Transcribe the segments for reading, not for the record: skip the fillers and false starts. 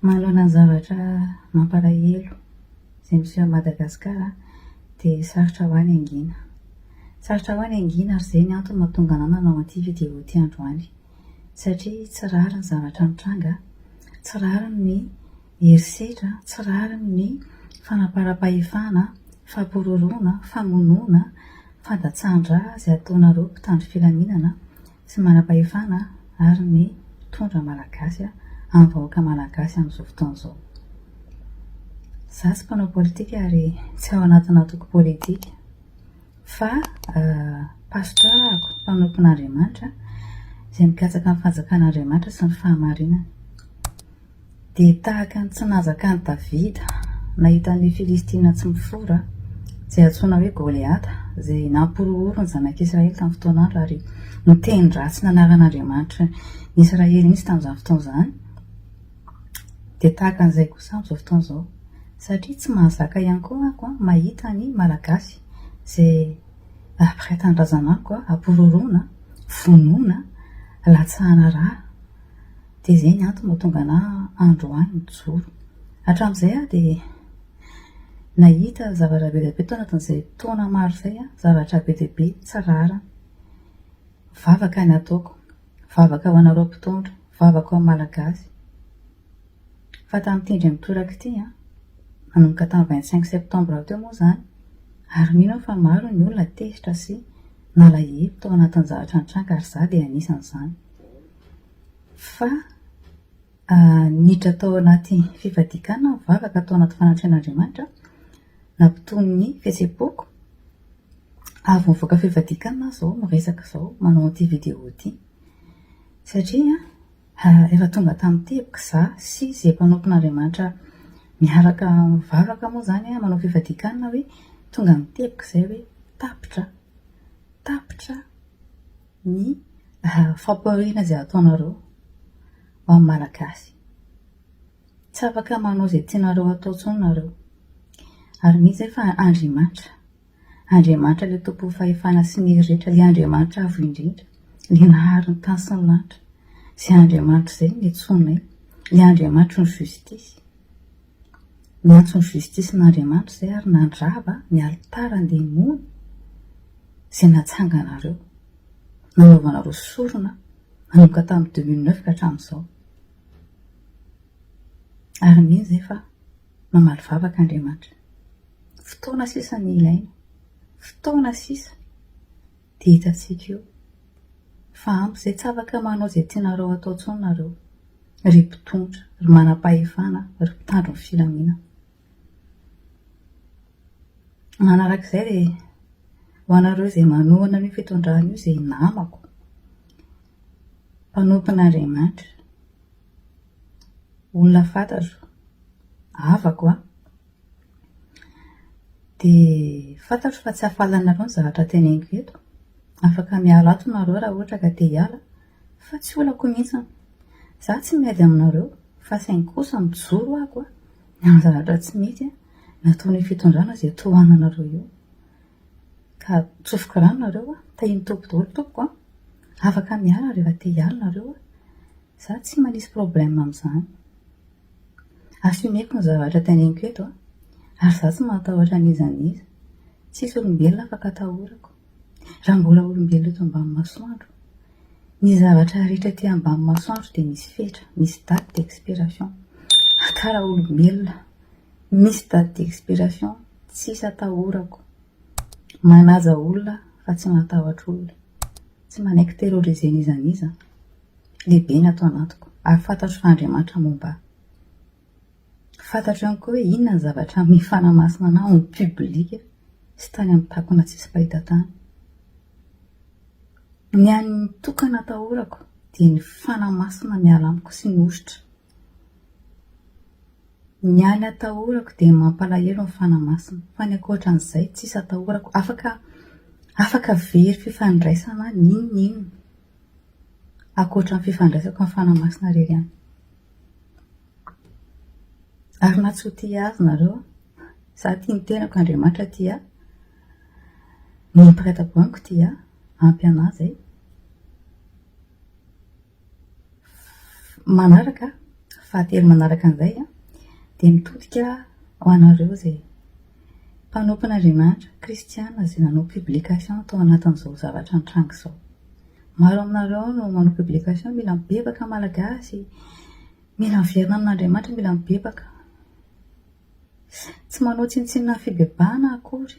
Manoloana ny zavatra mampalahelo izay miseho any Madagasikara dia sarotra ho ahy ny hangina. Sarotra ho ahy ny hangina ary izay ny antony mahatonga anah nanao an'ity vidéo ity androany. Satria tsy rariny ny zavatra mitranga, tsy rariny ny herisetra, tsy rariny ny fanaparam-pahefana, fampiroroana, famonoana, fandatsahan-drà izay ataonareo mpitandro filaminana sy manam-pahefana ary ny mpitondra malagasy amin'ny vahoaka malagasy amin'izao fotoana izao. Za tsy mpanao politika ary tsy ao anatina antoko politika fa pasteur ako, mpanompon'Andriamanitra izay mikatsaka ny fanjakan'Andriamanitra sy ny fahamarinany. Dia tahaka ny tsy nahazakan'i Davida nahita an'ilay Filistina tsy mifora, izay antsoina hoe Goliata, izay nampihorohoro ny zanak'Israely tamin'ny fotoan'andro ary niteny ratsy ny anaran'Andriamanitry ny Israely mihitsy tamin'izany fotoana izany, dia tahaka an'izay kosa amin'izao fotoana izao. Satria tsy mahazaka ihany koa aho mahita ny Malagasy izay mpiray tanindrazana amiko ampihorohoroana, vonoina, latsahana rà. Dia izay ny antony mahatonga anà androany nijoro. Hatramin'izay aho dia nahita zavatra be dia be tao anatin'izay taona maro izay an, zavatra be dia be tsy rariny. Vavaka ny ataoko, vavaka ho anareo mpitondra, vavaka ho an'ny Malagasy. Fa tamin'ity indray mitoraka ity an, nanomboka tamin'ny 25 septembre teo moa izany, ary mino aho fa maro ny olona tezitra sy nalahelo tao anatin'ny zavatra nitranga ary izaho dia anisan'izany. Fa niditra tao anaty fivadikan aho, nivavaka tao anaty fanatrehan'Andriamanitra, nampitony ny fihetseham-poko, avy nivoaka fivadikan aho izao miresaka izao, manao an'ity vidéo ity. Satria efa tonga tamin'ny teboka izaho sy izay mpanompon'Andriamanitra miaraka mivavaka moa izany manao fivadikan hoe tonga amin'ny teboka izay hoe tapitra, tapitra ny fampahoriana izay ataonareo ho an'ny Malagasy. Tsy afaka manao izay tianareo atao intsony nareo. Ary mihitsy izay fa Andriamanitra, Andriamanitra ilay tompon'ny fahefana sy ny hery rehetra, ilay Andriamanitra avo indrindra, ilay nahary ny tany sy ny lanitra, izay Andriamanitra izay no niantsoanay, ilay Andriamanitry ny justice. Niantso ny justice-n'Andriamanitra izay ary nandrava ny alitaran-demony izay natsanganareo, nanaovanareo sorona nanomboka tamin'ny 2009 ka hatramin'izao. Ary mino izay fa mamaly vavaka Andriamanitra. Fotoana sisa ny ilaina. Fotoana sisa dia hitantsika eo fa ampy izay tsy afaka manao izay tianareo atao intsony nareo ry mpitondra, ry manam-pahefana, ry mpitandro ny filaminana. Manarak'izay dia ho anareo izay manohana an'io fitondrana io izay namako, mpanompon'Andriamanitra, olona fantatro, havako an! Dia fantatro fa tsy hahafaly anareo ny zavatra teneniko eto. Afaka miala ato nareo raha ohatra ka te hiala fa tsy olako mihitsy. Za tsy miady aminareo fa saingy kosa mijoro aho ny amin'ny zavatra tsy mety nataon'io fitondrana izay tohananareo io. Ka tsofiko rano nareo, tahian'ny Tompo daholo tompoko an! Afaka miala rehefa te hiala nareo, za tsy manisy problème amin'izany. Assumeko ny zavatra teneniko eto a! Ary za tsy mahatahotra an'iza n'iza. Tsisy olombelona afaka atahorako. Raha mbola olombelona eto ambany masoandro. Ny zavatra rehetra aty ambany masoandro dia misy fetra, misy date d'expiration. Ka raha olombelona misy date d'expiration, tsisy atahorako. Manaja olona fa tsy matahotra olona. Tsy manaiky terroriser-n'iza n'iza. Lehibe ny ato anatiko ary fantatro fa Andriamanitra momba ahy. Fantatro ihany koa hoe inona ny zavatra mifanamasina anah en public sy tany amin'ny takona tsisy mpahita tany. Ny an'ny tokana atahorako dia ny fanamasina miala amiko sy ny hosotra. Ny any atahorako dia mampalahelo ny fanahy masina fa ny ankoatran'izay tsisy atahorako afaka afaka very fifandraisana n'inon'inona. Ankoatra ny fifandraisako amin'ny Fanahy Masina irery ihany. Ary na tsy ho tia azy nareo, za tia ny tenako, Andriamanitra tia ahy, ny mpiray tampo amiko tia ahy, ampy anah zay. Manaraka, Fahatelo manaraka an'izay dia mitodika ho anareo izay mpanompon'Andriamanitra, kristiana izay nanao publication tao anatin'izao zavatra nitranga izao. Maro aminareo no manao publication mila mibebaka Malagasy, mila miverina amin'Andriamanitra, mila mibebaka. Tsy manao tsinontsinona ny fibebahana akory.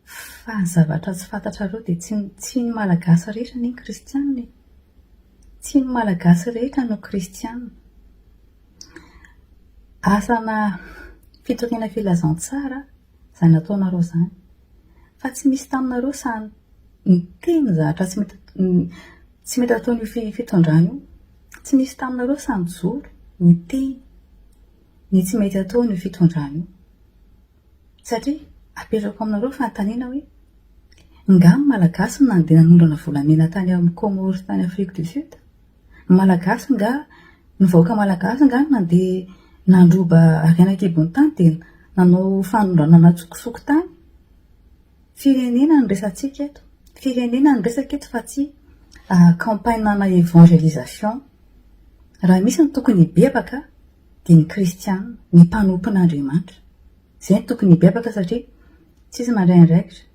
Fa ny zavatra tsy fantatrareo dia tsy tsy ny Malagasy rehetra anie no kristianina e! Tsy ny Malagasy rehetra no kristianina. Asana fitoriana filazantsara izany ataonareo izany. Fa tsy misy taminareo sahy niteny ny zavatra tsy mety tsy mety ataon'io fitondrana io. Tsy nisy taminareo sahy nijoro niteny ny tsy mety ataon'io fitondrana io. Satria apetrako aminareo ny fanontaniana hoe, nga ny Malagasy no nandeha nanondrana volamena tany amin'ny Comores tany Afrique du Sud? Ny Malagasy nga, ny vahoaka Malagasy nga no nandeha nandroba harena an-kibon'ny tany dia nanao fanondranana an-tsokosoko tany? Firenena no resatsika eto, firenena no resaka eto fa tsy campagne ana évangélisation. Raha misy ny tokony hibebaka dia ny kristiana, ny mpanompon'Andriamanitra. Izay no tokony hibebaka satria tsisy mandray andraikitra.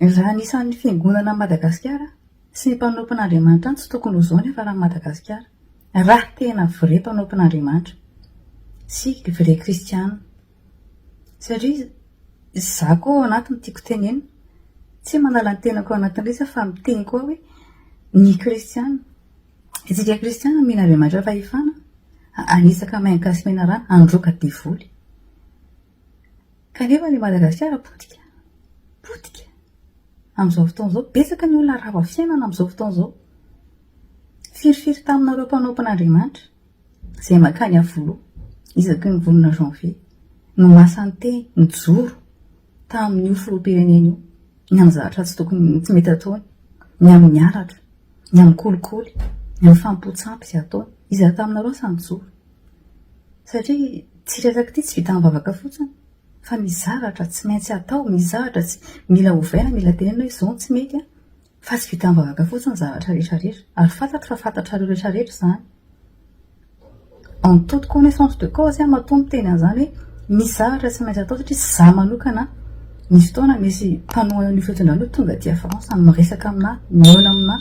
Raha ny isan'ny fiangonana Madagasikara sy ny mpanompon'Andriamanitra any tsy tokony ho izao ny hafaran'i Madagasikara. Raha tena vrai mpanompon'Andriamanitra sy vrai kristiana. Satria izaho koa ao anatiny tiako tenenina, tsy manala ny tenako ao anatin'ilay izy aho fa miteny koa hoe ny kristiana, isika kristiana omen'Andriamanitra fahefana hanisaka mainka sy menarana, handroaka devoly. Kanefa ilay Madagasikara potika, potika amin'izao fotoana izao, betsaka ny olona rava fiainana amin'izao fotoana izao. Firifiry taminareo mpanompon'Andriamanitra izay mankany Iavoloha isaky ny volana janvier no maha-sante nijoro tamin'io filoham-pirenena io ny amin'ny zavatra tsy tokony tsy mety ataony, ny amin'ny halatra, ny amin'ny kolikoly, ny amin'ny fanompoan-tsampy izay ataony. Iza taminareo no sahy nijoro? Satria ity resaka ity tsy vitan'ny vavaka fotsiny fa misy zavatra tsy maintsy atao, misy zavatra tsy mila ovaina, mila tenenina hoe izao no tsy mety an! Fa tsy vitan'ny vavaka fotsiny ny zavatra rehetra rehetra. Ary fantatro fa fantatrareo rehetra rehetra izany. En toute connaissance de cause aho matoa miteny an'izany hoe misy zavatra tsy maintsy atao satria izaho manokana misy fotoana misy mpanohana an'io fitondrana io tonga aty France miresaka aminà, mihaona aminà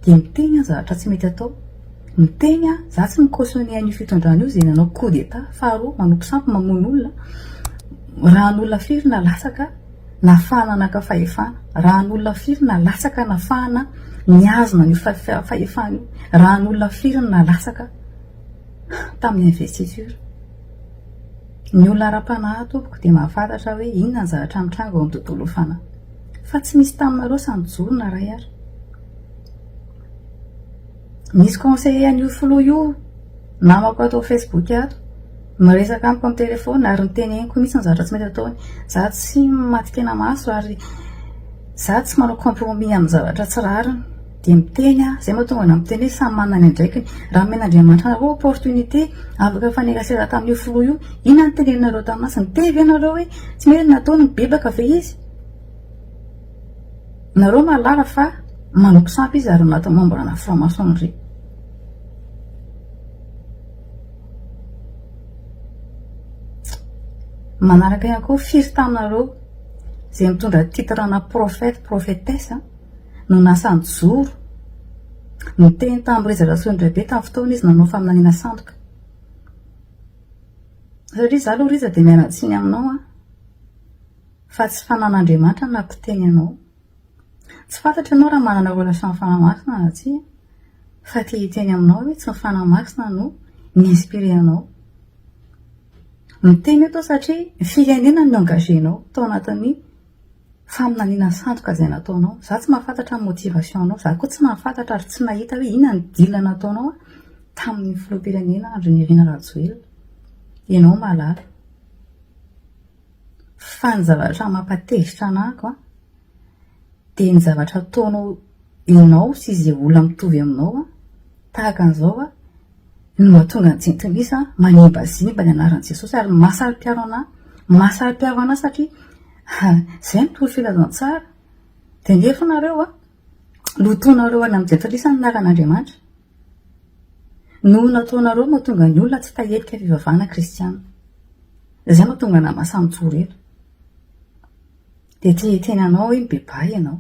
dia miteny aho zavatra tsy mety atao. Miteny aho, izaho tsy mi-cautionner an'io fitondrana io izay nanao coup d'état faharoa manompo sampy mamono olona, ràn'olona firy nalatsaka. Nafahana naka fahefana. Raha ny olona firy nalatsaka nafahana nihazona an'io fahefana io. Raha ny olona firy no nalatsaka tamin'ny investiture. Ny olona ara-panahy tompoko dia mahafantatra hoe inona ny zavatra mitranga ao amin'ny tontolon'ny fanahy. Fa tsy misy taminareo sahy nijoro na iray ary. Misy conseiller an'io filoha io namako ato Facebook ato, miresaka amiko amin'ny téléphone ary niteneniko mihitsy ny zavatra tsy mety ataony. Za tsy maty tena maso ary za tsy manao compromis amin'ny zavatra tsy rariny. Dia miteny aho, izay mahatonga anah miteny hoe samy manana ny andraikiny. Raha omen'Andriamanitra anareo opportunité afaka mifanerasera tamin'io filoha io, inona no teneninareo tamin'azy? Niteny ve nareo hoe tsy mety ny nataony, mibebaka ve izy? Nareo mahalala fa manompo sampy izy ary anaty membre ana franc maçonnerie. Manaraka ihany koa firy taminareo izay mitondra titre ana prophète, prophétesse no nasa nijoro niteny tamin'i Rija Rasolondraibe tamin'ny fotoana izy nanao faminaniana sandoka. Satria izaho aloha Rija dia miala tsiny aminao an. Fa tsy fanan'Andriamanitra no nampiteny anao. Tsy fantatro ianao raha manana relation amin'ny Fanahy Masina na tsia, fa te hiteny aminao aho hoe tsy ny Fanahy Masina no ni-inspirer anao. Miteny eto aho satria ny firenena no ni-engager-nao tao anatin'ny faminaniana sandoka izay nataonao. Izaho tsy mahafantatra ny motivation-nao, izaho koa tsy nahafantatra ary tsy nahita hoe inona ny deal nataonao tamin'ny filoham-pirenena Andry Nirina Rajoelina. Ianao mahalala. Fa ny zavatra mampatezitra anah an, dia ny zavatra ataonao ianao sy izay olona mitovy aminao an, tahaka an'izao an, no mahatonga ny jentilisa manimbazimba ny anaran'i Jesosy ary mahasaro-piaro anah, mahasaro-piaro anah satria izay no tory filazantsara, dia nefa nareo an, lotoinareo any amin'ny jentilisa ny anaran'Andriamanitra. Noho nataonareo mahatonga ny olona tsy ta-hietika fivavahana kristiana. Izay mahatonga anà mahasahy mijoro eto. Dia te hiteny anao hoe mibebaha ianao.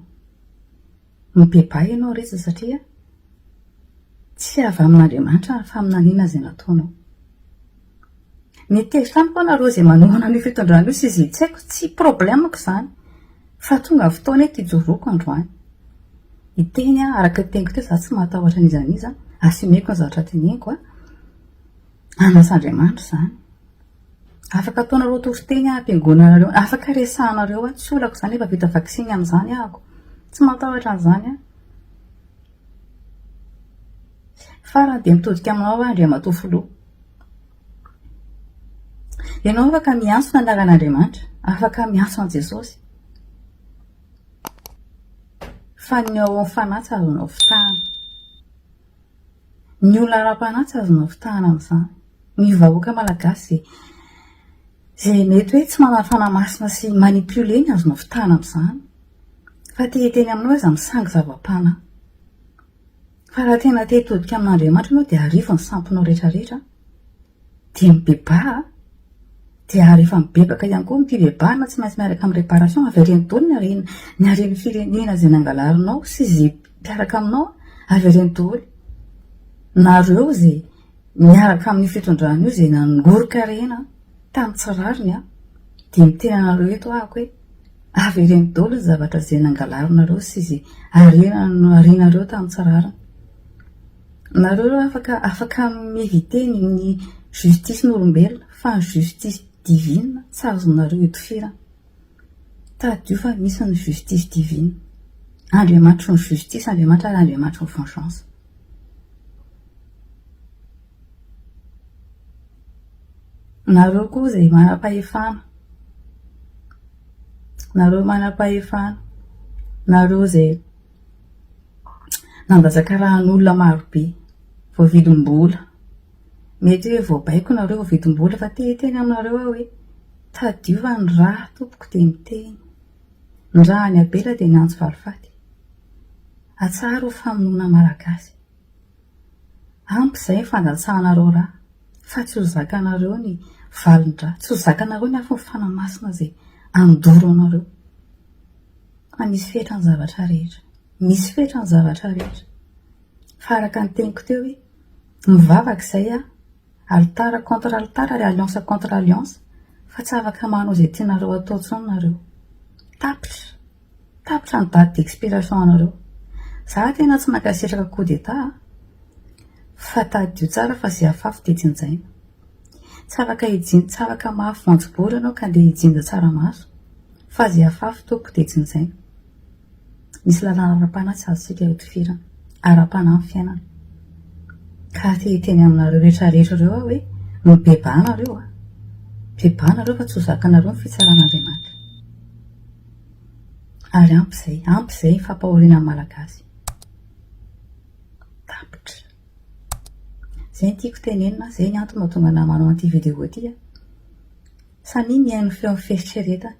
Mibebaha ianao Rija satria tsy avy amin'Andriamanitra ny faminaniana izay nataonao. Mety tezitra amiko nareo izay manohana an'io fitondrana io sy izay tsy haiko, tsy problème-ko izany. Fa tonga ny fotoana eto hijoroako androany. Hiteny aho, araka ny teniko teo, izaho tsy mahatahotra an'iza n'iza, assumeko ny zavatra teneniko an. Andraso Andriamanitra izany. Afaka ataonareo toriteny aho am-piangonanareo, afaka resahanareo aho, tsy olako izany, efa vita vaksiny amin'izany ahako. Tsy matahotra an'izany aho. Farany dia mitodika aminao aho Andriamatoa Filoha. Ianao afaka miantso ny anaran'Andriamanitra, afaka miantso an'i Jesosy. Fa ny ao amin'ny fanahy tsy azonao fitahana. Ny olona ara-panahy tsy azonao fitahana amin'izany. Ny vahoaka malagasy izay mety hoe tsy manana fanahy masina sy manipuler ny azonao fitahana amin'izany. Fa te hiteny aminao aza misangy zava-panahy. Fa raha tena te hitodika amin'Andriamanitra ianao dia arivo ny sampinao rehetra rehetra dia mibebaha dia ary efa mibebaka ihany koa ny fibebahana tsy maintsy miaraka amin'ny réparation avereno daholo ny harena ny haren'ny firenena izay nangalarinao sy izay mpiaraka aminao avereno daholo nareo izay miaraka amin'io fitondrana io izay nangoron-karena tamin'ny tsy rariny an dia miteny anareo eto ahako hoe avereno daholo ny zavatra izay nangalarinareo sy izay harena noharinareo tamin'ny tsy rariny. Nareo ireo afaka afaka mi-eviter ny ny justice n'olombelona fa ny justice divine tsy azonareo idofirana. Tadidio fa misy ny justice divine. Andriamanitry ny justice Andriamanitra ary Andriamanitry ny vengeance. Nareo koa izay manam-pahefana, nareo manam-pahefana, nareo izay Nandatsaka ràn'olona marobe, voavidim-bola. Mety hoe voabaiko nareo voavidim-bola fa te hiteny aminareo aho hoe tadidio fa ny rà tompoko dia miteny. Ny rà an'i Abela dia niantso valifaty. Atsaharo ny famonoana Malagasy. Ampy izay ny fandatsahanareo rà fa tsy ho zakanareo ny valin-drà, tsy ho zakanareo ny afon'ny Fanahy Masina izay handoro anareo. Fa misy fetra ny zavatra rehetra. Misy fetra ny zavatra rehetra. Fa araka ny teniko teo hoe mivavaka izay aho, alitara contre alitara ary alliance contre alliance, fa tsy afaka manao izay tianareo atao intsony nareo. Tapitra. Tapitra ny date d'expiration anareo. Za tena tsy mankasitraka coup d'etat a! Fa tadidio tsara fa izay afafy dia jinjaina. Tsy afaka hijinja, tsy afaka mafy voanjobory ianao ka andeha hijinja tsaramaso. Fa izay afafy tompoko dia jinjaina. Misy lalàna ara-panahy tsy azontsika ihodifirana. Ara-panahy ny fiainana. Ka te hiteny aminareo rehetra rehetra ireo aho hoe mibebaha nareo a! Mibebaha nareo fa tsy ho zakanareo ny fitsaran'Andriamanitra. Ary ampy izay, ampy izay ny fampahoriana ny Malagasy. Tapitra. Izay no tiako tenenina, izay ny antony mahatonga anah manao an'ity vidéo ity a. Samia mihaino feon'ny fieritreretany.